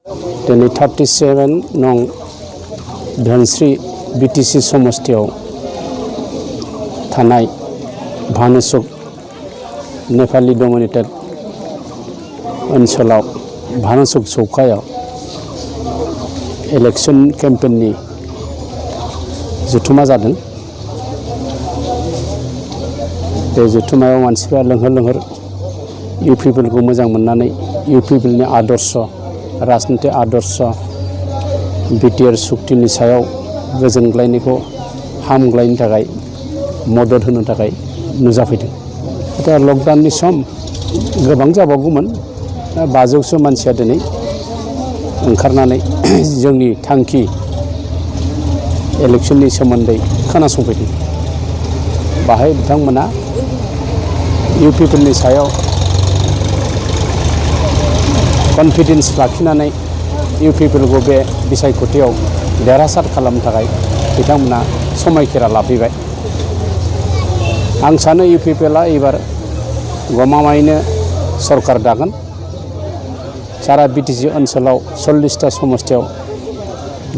दिनै 37 नं धोनस्री बीटीसी समष्टियाव थानाय भानुचक नेपाली डमिनेटेड ओनसोलाव भानुचक चौकायाव इलेक्शन केम्पेननि जथुमा जादों। बे जथुमायाव मानसिफ्रा लोंहोर लोंहोर इउ पिपलखौ मोजां मोननानै इउ पिपलनि आदर्श राजनीति आदर्श बिटिआर सुक्तिनि सायाव गोजोनग्लायनायखौ हामग्लायनो थाखाय मदद होनो थाखाय नुजाफैदों। दा लकडाउननि सम गोबां जाबावगौमोन 500सो मानसिया दिनै ओंखारनानै जोंनि थांखि इलेक्शननि सोमोन्दै खोनासंफैदों। बाहाय बिथांमोना इउ पिपलनि सायाव कन्फिडेन्स लाखिनानै इउ पिपलखौ बे बिसायख'थियाव देरहासार खालामनो थाखाय बिथांमोना समायखिरा लाफैबाय। आं सानो इउ पिपलआ एबार गमामायैनो सरकार दागोन। सारा बीटीसी ओनसोलाव 40टा समष्टियाव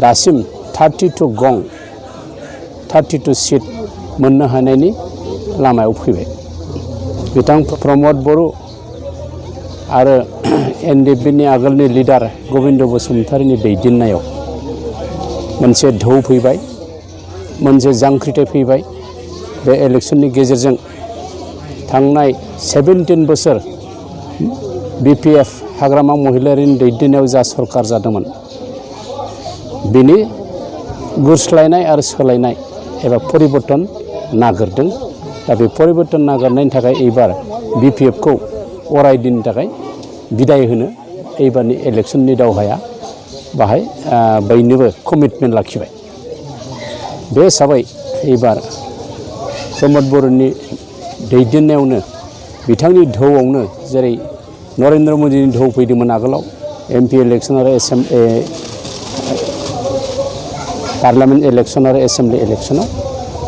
दासिम 32 सिट मोननो हानायनि लामायाव फैबाय। बिथां प्रमद बर' आरो एनडिएफबिनि आगोलनि लिडार गबिन्द बसुमतारीनि दैदेननायाव मोनसे ढौ फैबाय, मोनसे जांख्रिथाय फैबाय। बे इलेक्शननि गेजेरजों थांनाय 17 बोसोर बीपीएफ हाग्रामा महिलारिनि दैदेननायाव जा सरकार जादोंमोन बिनि गुरस्लायनाय आरो सोलायनाय एबा परिबर्तन नागिरदों। दा बे परिबर्तन नागिरनायनि थाखाय एबार बीपीएफखौ अराय दिननि थाखाय बिदाय होनो एबारनि इलेक्शननि दावहाया बाहाय बयनोबो कमिटमेन्ट लाखिबाय। बे हिसाबै एबार प्रमद बर'नि दैदेननायावनो बिथांनि ढौआवनो जेरै नरेन्द्र मोदीनि ढौ फैदोंमोन आगोलाव एमपि इलेक्शन आरो पार्लियामेन्ट इलेक्शन आरो एसेम्बलि इलेक्शनाव,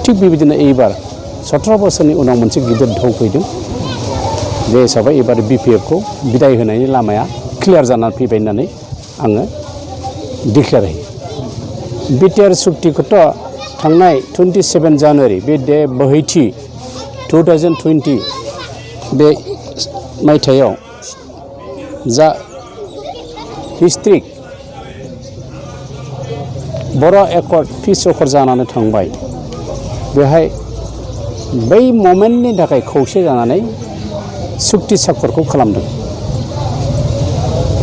थिग बेबायदिनो एबार 17 बोसोरनि उनाव मोनसे गिदिर ढौ फैदों। बे हिसाबै एबार बीपीएफखौ बिदाय होनायनि लामाया क्लियार जानानै फैबाय होननानै आङो डिक्लेयार होयो। बिटिआर सुक्तिखौथ' थांनाय 27 जानुवारि बे बोहैथि 2020 बे मायथाइयाव जा हिस्ट्रिक बर' एकर्ड पिस एकर्ड जानानै थांबाय, बेहाय बै ममेन्टनि थाखाय खौसे जानानै सुक्ति साखरखौ खालामदों।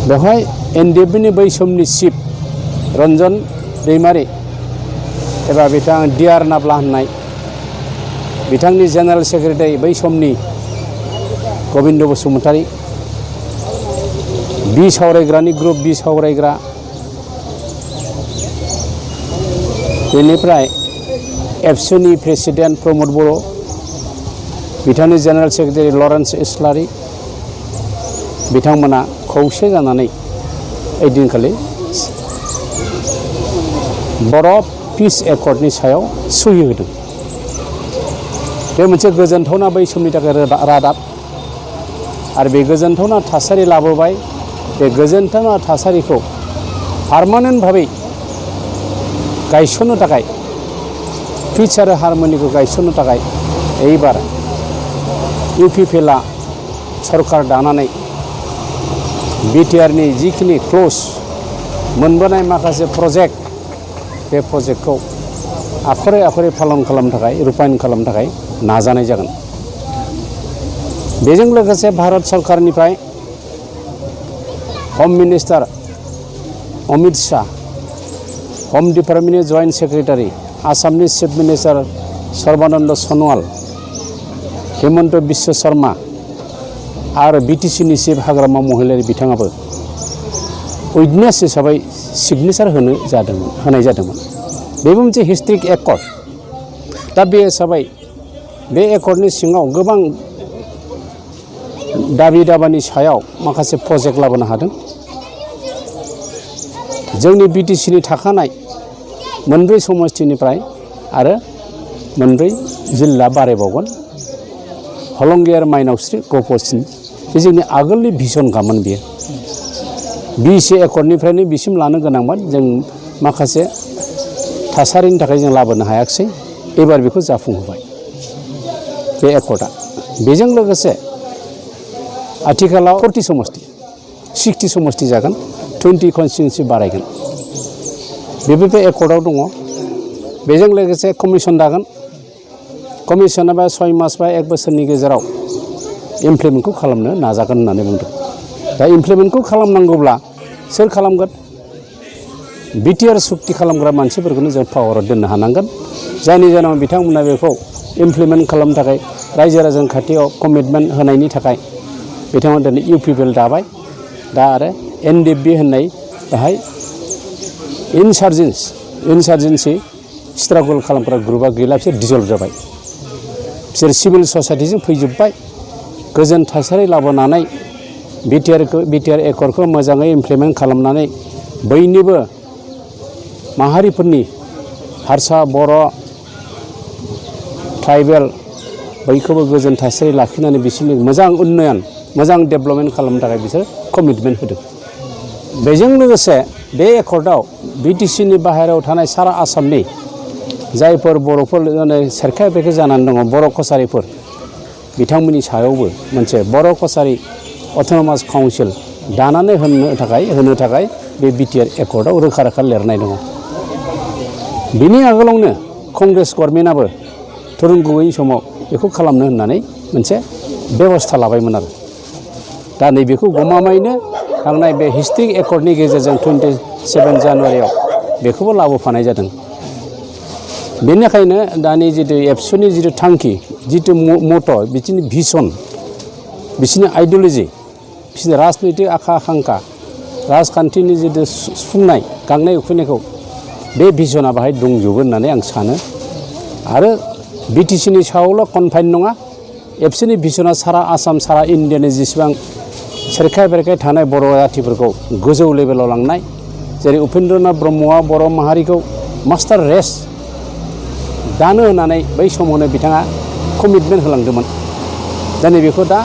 बेवहाय एनडिएफबिनि बै समनि चिफ रन्जन दैमारि एबा बिथां डिआर नाब्ला होननाय बिथांनि जेनेरेल सेक्रेटारि बै समनि गबिन्द बसुमतारी, बि सावरायग्रानि ग्रुप बि सावरायग्रा, बेनिफ्राय एबसुनि प्रेसिडेन्ट प्रमद बर', बिथांनि जेनेरेल सेक्रेटारि लरेन्स इस्लारि, बिथांमोना खौसे जानानै ओइदिनखालि बर' पिस एकर्डनि सायाव सहि होदों। बे मोनसे गोजोनथावना बै समनि थाखाय रादाब आरो बे गोजोनथावना थासारि लाबोबाय। बे गोजोनथावना थासारिखौ पारमानेन्ट भाबै गायसननो थाखाय, पिस आरो हारमनिखौ गायसननो थाखाय एबार इउ पिपलआ सरकार दानानै बिटिआरनि जिखिनि क्ल'ज मोनबोनाय माखासे प्रजेक्ट, बे प्रजेक्टखौ आखरे आखरे पालन खालामनो थाखाय रुपायन खालामनो थाखाय नाजानाय जागोन। बेजों लोगोसे भारत सरकारनिफ्राय हम मिनिस्टार अमित शाह, हम डिपार्टमेन्टनि जइन्ट सेक्रेटारि, आसामनि चिफ मिनिस्टार सर्बानन्द सन'वाल, हेमन्त बिश्व शर्मा आरो बीटीसीनि चिफ हाग्रामा महिलारि बिथाङाबो उइटनेस हिसाबै सिगनेचार होनाय जादोंमोन। बेबो मोनसे हिस्ट्रिक एकर्ड। दा बे हिसाबै बे एकर्डनि सिङाव गोबां दाबि दाबानि सायाव माखासे प्रजेक्ट लाबोनो हादों। जोंनि बीटीसीनि थाखानाय 4 समष्टिनिफ्राय आरो 4 जिल्ला बारायबावगोन। हलंगियार, माइनावस्रि, गफरसिन, बे जोंनि आगोलनि भिजनखामोन। बेयो 20 एकड़निफ्रायनो बिसिम लानो गोनांमोन जों माखासे थासारिनि थाखाय जों लाबोनो हायाखिसै एबार बेखौ जाफुंहोबाय बे एकर्डआ बेजों लोगोसे आथिखालाव 40 समष्टि 60 समष्टि जागोन 20 कन्स्टिट्युन्सि बारायगोन बेबो बे एकर्डआव दङ बेजों लोगोसे कमिसन दागोन कमिसना बा 6 मास बा 1 बोसोरनि गेजेराव इमप्लिमेन्टखौ खालामनो नाजागोन होननानै बुंदों दा इमप्लिमेन्टखौ खालामनांगौब्ला सोर खालामगोन बिटिआर सुक्ति खालामग्रा मानसिफोरखौनो जों पावाराव दोननो हानांगोन जायनि जाहोनाव बिथांमोना बेखौ इमप्लिमेन्ट खालामनो थाखाय रायजो राजानि खाथियाव कमिटमेन्ट होनायनि थाखाय बिथांमोना दिनै इउपिपिएल दाबाय दा आरो एनडिएफबि होननाय बेहाय इनसार्जेन्सि स्ट्रागल खालामग्रा ग्रुपआ गैला बिसोर डिजल्भ जाबाय बिसोर सिभिल ससाइटिजों फैजोब्बाय गोजोन थासारि लाबोनानै बिटिआर एकर्डखौ मोजाङै इमप्लिमेन्ट खालामनानै बयनिबो माहारिफोरनि हारसा बर' ट्राइबेल बयखौबो गोजोन थासारि लाखिनानै बिसोरनि मोजां उन्नयन मोजां डेभेलपमेन्ट खालामनो थाखाय बिसोर कमिटमेन्ट होदों बेजों लोगोसे बे एकर्डआव बिटिसिनि बाहेरायाव थानाय सारा आसामनि जायफोर बर'फोर सेरखाय बेरखाय जानानै दङ बर' कसारिफोर बिथांमोननि सायावबो मोनसे बर' कसारि अट'नमास काउन्सिल दानानै होनो थाखाय बे बिटिआर एकर्डआव रोखा रोखा लिरनाय दङ बिनि आगोलावनो कंग्रेस गभर्नमेन्टआबो तरुन गगैनि समाव बेखौ खालामनो होननानै मोनसे बेबस्था लाबायमोन आरो दा नैबेखौ गमामायैनो थांनाय बे हिस्ट्रिक एकर्डनि गेजेरजों 27 जानुवारियाव बेखौबो लाबोफानाय जादों बेनिखायनो दानि जितु एबसुनि जितु थांखि जितु मट' बिसोरनि भिसन बिसोरनि आइडिय'लजि बिसोरनि राजनैतिक आखा आखांखा राजखान्थिनि जितु सुफुंनाय गांनाय उखैनायखौ बे भिसना बाहाय दंजोबो होननानै आं सानो आरो बिटिसिनि सायावल' कनफाइन नङा एबसुनि भिसना सारा आसाम सारा इन्डियानि जेसेबां सेरखाय बेरखाय थानाय बर' जाथिफोरखौ गोजौ लेभेलाव लांनाय जेरै उपेन्द्रनाथ ब्रह्मआ बर' माहारिखौ मास्टार रेस दानो होननानै बै समावनो बिथाङा कमिटमेन्ट होलांदोंमोन दा नैबेखौ दा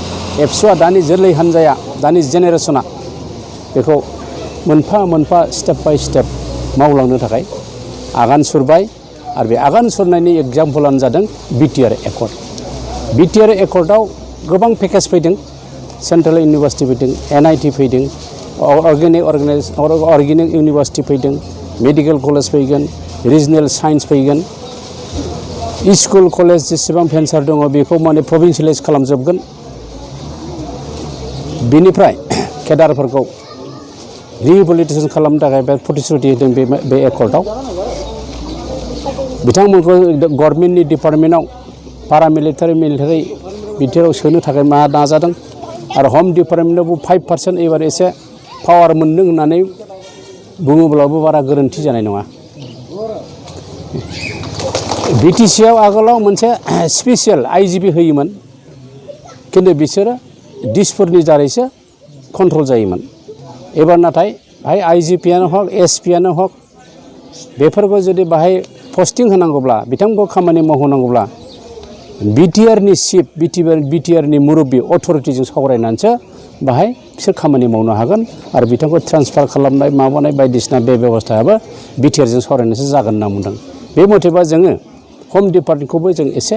एबसुआ दानि जोलै हान्जाया दानि जेनेरेसना बेखौ मोनफा मोनफा स्टेप बाय स्टेप मावलांनो थाखाय आगान सुरबाय आरो बे आगान सुरनायनि एग्जाम्पलानो जादों बिटिआर एकर्ड बिटिआर एकर्डआव गोबां पेकेज फैदों सेन्ट्रेल इउनिभार्सिटि फैदों एनआईटि फैदों अर्गेनिक इउनिभार्सिटि फैदों मेडिकेल कलेज फैगोन रिजनेल साइन्स फैगोन स्कुल कलेज जेसेबां भेन्सार दङ बेखौ माने प्रभिन्सियेलाइज खालामजोबगोन बिनिफ्राय केडारफोरखौ रिहेबिलिटेसन खालामनो थाखाय बे प्रतिश्रुति होदों बे एकर्डआव बिथांमोनखौ गभर्नमेन्टनि डिपार्टमेन्टआव पारामिलिटारि मिलिटारि बिटिआरआव सोनो थाखाय नाजादों आरो हम डिपार्टमेन्टआवबो 5% एबार एसे पावार मोनदों होननानै बुङोब्लाबो बारा गोरोन्थि जानाय नङा बिटिसिआव आगोलाव मोनसे स्पेसियेल आइजिपि होयोमोन खिन्थु बिसोरो डिसफोरनि दारैसो कन्ट्रल जायोमोन एबार नाथाय बाहाय आइजिपिआनो हक एसपिआनो हक बेफोरखौ जुदि बाहाय पस्टिं होनांगौब्ला बिथांमोनखौ खामानि मावहोनांगौब्ला बिटिआरनि चिफ बिटिआरनि मुरब्बि अथरिटिजों सावरायनानैसो बाहाय बिसोर खामानि मावनो हागोन आरो बिथांखौ ट्रान्सफार खालामनाय माबानाय बायदिसिना बे बेबस्थायाबो बिटिआरजों सावरायनानैसो जागोन होनना बुंदों बे मथेबा जोङो हम डिपार्टमेन्टखौबो जों एसे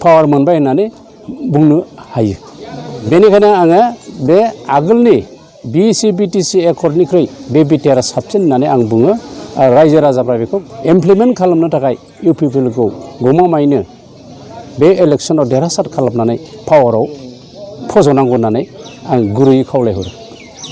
पावार मोनबाय होननानै बुंनो हायो बेनिखायनो आङो बे आगोलनि बिसि बिटिसि एकर्डनिख्रुइ बे बिटिआरआ साबसिन होननानै आं बुङो आरो रायजो राजाफ्रा बेखौ इमप्लिमेन्ट खालामनो थाखाय इउपिपिएलखौ गमामायैनो बे इलेक्सनाव देरहासार खालामनानै पावाराव फज'नांगौ होननानै आं गुरैयै खावलायहरो